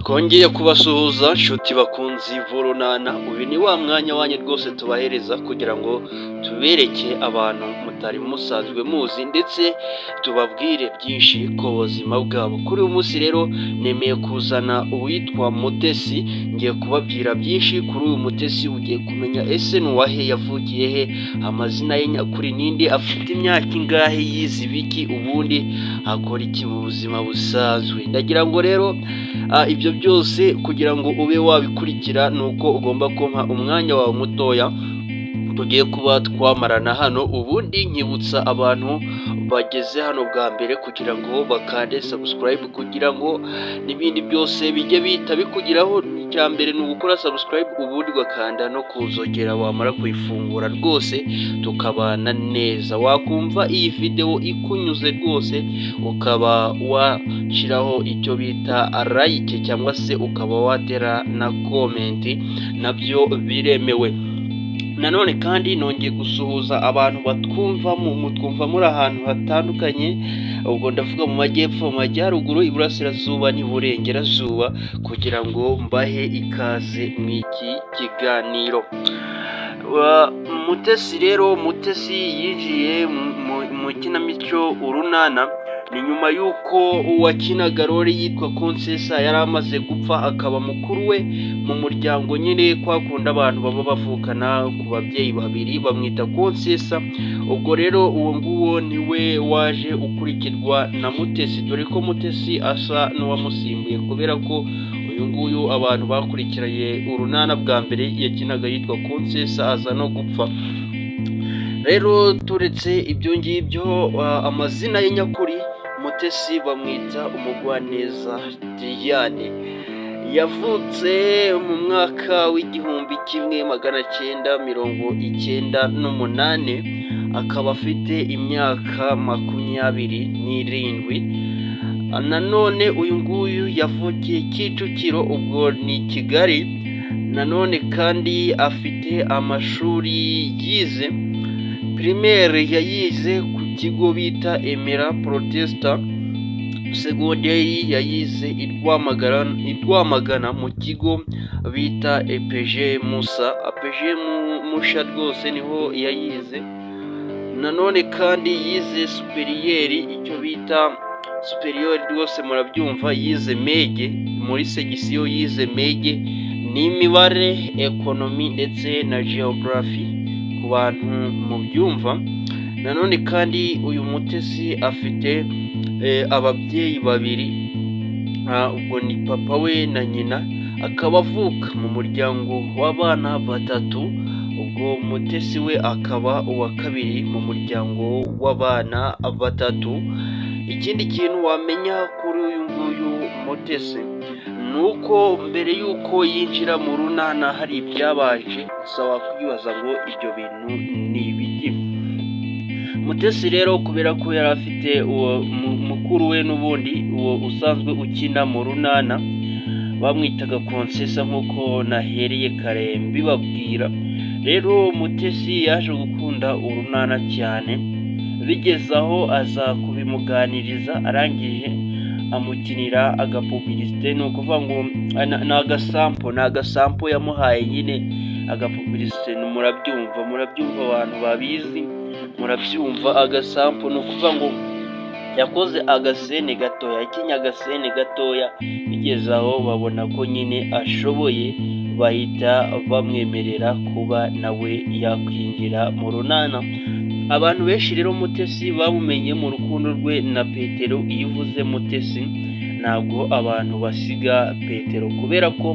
Twongeye kubasuhuza, nshuti bakunzi b'Urunana. Uyu ni wa mwanya wanyu rwose tubahereza kugira ngo tubereke abantu mutari musanzwe muzi, ndetse tubabwire byinshi ku buzima bwabo. Kuri uyu munsi rero nemeye kuzana uwitwa Mutesi. Ngiye kubabwira byinshi kuri uyu Mutesi. Ugiye kumenya: ese ni uwahe? Yavukiye he? Amazina ye nyakuri ninde? Afite imyaka ingahe? Yize ibiki? Ubundi akora iki mu buzima busanzwe? Ndagira ngo rero ibyo byose kugira ngo ube wabikurikira, ni uko ugomba kumpa umwanya wawe mutoya tugiye kuba twamarana hano. Ubundi nkibutsa abantu bageze hano bwa mbere kugira ngo bakande subscribe, kugira ngo n'ibindi byose bijye bihita bikugeraho. Icya mbere ni ugukora subscribe, ubundi ugakanda no kuzogera. Wamara kuyifungura rwose tukabana neza. Wakumva iyi videwo ikunyuze rwose, ukaba washyiraho icyo bita like, cyangwa se ukaba watera na comment, nabyo biremewe. Nanone kandi nongeye gusuhuza abantu batwumva, mutwumva muri ahantu hatandukanye. Ubwo ndavuga mu majyepfo, mu majyaruguru, iburasirazuba n'iburengerazuba, kugira ngo mbahe ikaze mu iki kiganiro. Mutesi rero, Mutesi yinjiye mu kinamico Urunana ni nyuma y'uko uwakinaga role yitwa Konsesa yari amaze gupfa, akaba mukuru we mu muryango nyine. Kwa kundi abantu baba bavukana ku babyeyi babiri, bamwita Konsesa. Ubwo rero uwo nguwo niwe waje ukurikirwa na Mutesi, dore ko Mutesi asa n'uwamusimbuye, kubera ko uyu nguyu abantu bakurikiranye Urunana bwa mbere yakinaga yitwa Konsesa, aza no gupfa. Rero turetse ibyo ngibyo, amazina ye nyakuri Mutesi bamwita Umugwaneza Diane. Yavutse mu mwaka w'1998, akaba afite imyaka 27. Nanone uyu nguyu yavukiye Kicukiro, ubwo ni Kigali. Nanone kandi afite amashuri yize. Primaire yayize ku kigo bita Emera Protesta, segonderi yayize i Rwamagana mu kigo bita EPG Musa, APG Musha rwose niho yayize. Nanone kandi yize supérieur, icyo bita supérieur rwose murabyumva, yize MEG muri section, yize MEG n'imibare, économie ndetse na géographie ku bantu mubyumva. Nanone kandi uyu Mutesi afite ababyeyi babiri, ubwo ni papa we na nyina, akaba avuka mu muryango w'abana batatu. Ubwo Mutesi we akaba uwa kabiri mu muryango w'abana batatu. Ikindi kintu wamenya kuri uyu nguyu Mutesi ni uko mbere y'uko yinjira mu Runana hari ibyabanje. Gusa wakwibaza ngo ibyo bintu ni ibiki? Mutesi rero, kubera ko yari afite uwo mukuru we n'ubundi uwo usanzwe ukina mu Runana, bamwitaga Konsesa nk'uko nahereye kare mbibabwira. Rero Mutesi yaje gukunda Urunana cyane, bigeze aho aza kubimuganiriza, arangije amukinira agapublicité. Ni ukuvuga ngo ni agasample, ni agasample yamuhaye nyine, agapublicité. Murabyumva, murabyumva, abantu babizi murabyumva. Agasample ni ukuvuga ngo yakoze agascène gatoya, yakinnye agascène gatoya, bigeze aho babona ko nyine ashoboye, bahita bamwemerera kuba nawe yakwinjira mu Runana. Abantu benshi rero Mutesi bamumenye mu rukundo rwe na Petero. Iyo uvuze Mutesi ntabwo abantu basiga Petero, kubera ko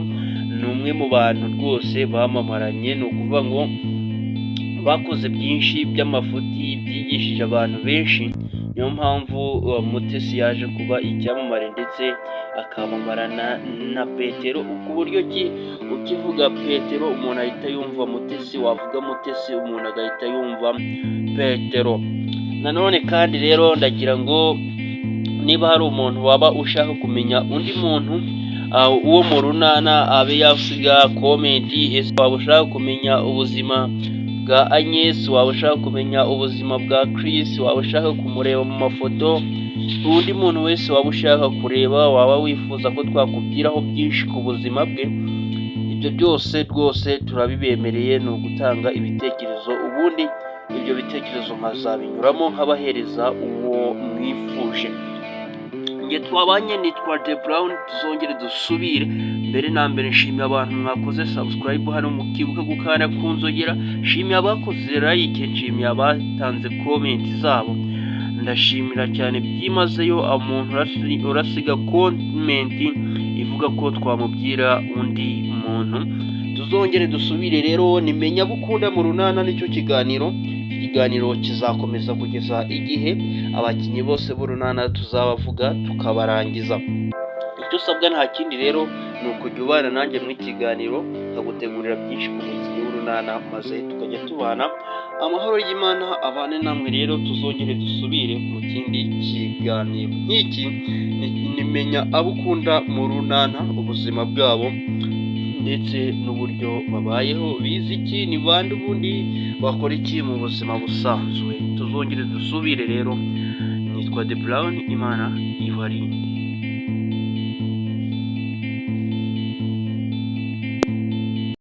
ni umwe mu bantu rwose bamamaranye. Ni ukuvuga ngo bakoze byinshi by'amafuti byigishije abantu benshi. Niyo mpamvu Mutesi yaje kuba icyamamare, ndetse akamamarana na Petero, ku buryo ki ukivuga Petero umuntu ahita yumva Mutesi, wavuga Mutesi umuntu agahita yumva Petero. Nanone kandi rero ndagira ngo niba hari umuntu waba ushaka kumenya undi muntu wo mu Runana, abe yasiga comment. Ese waba ushaka kumenya ubuzima bwa Agnes? Waba ushaka kumenya ubuzima bwa Chris? Waba ushaka kumureba mu mafoto? Undi muntu wese waba ushaka kureba, waba wifuza ko twakubwiraho byinshi ku buzima bwe, ibyo byose rwose turabibemereye. Ni ugutanga ibitekerezo, ubundi ibyo bitekerezo nkazabinyuramo nkabahereza uwo mwifuje. Njye twabanye nitwa The Brown, tuzongere dusubire. Mbere na mbere nshimiye abantu mwakoze subscribe hano, mukibuka gukanda ku nzogera, nshimiye abakoze like, nshimiye abatanze comment zabo, ndashimira cyane byimazeyo umuntu urasiga comment ivuga ko twamubwira undi muntu. Tuzongere dusubire rero, nimenya gukunda mu Runana, nicyo kiganiro. Iki kiganiro kizakomeza kugeza igihe abakinnyi bose b'Urunana tuzabavuga tukabarangiza. Icyo usabwa nta kindi rero, ni ukujya ubana nanjye mu kiganiro, nkagutegurira byinshi ku mukinnyi w'Urunana, maze tukajya tubana. Amahoro y'Imana abane namwe rero, tuzongere dusubire mu kindi kiganiro nk'iki. Nimenya abo ukunda mu Runana, ubuzima bwabo ndetse n'uburyo babayeho, bize iki, ni bande, ubundi bakora iki mu buzima busanzwe. Tuzongere dusubire rero, nitwa The Brown, Imana ibarinde.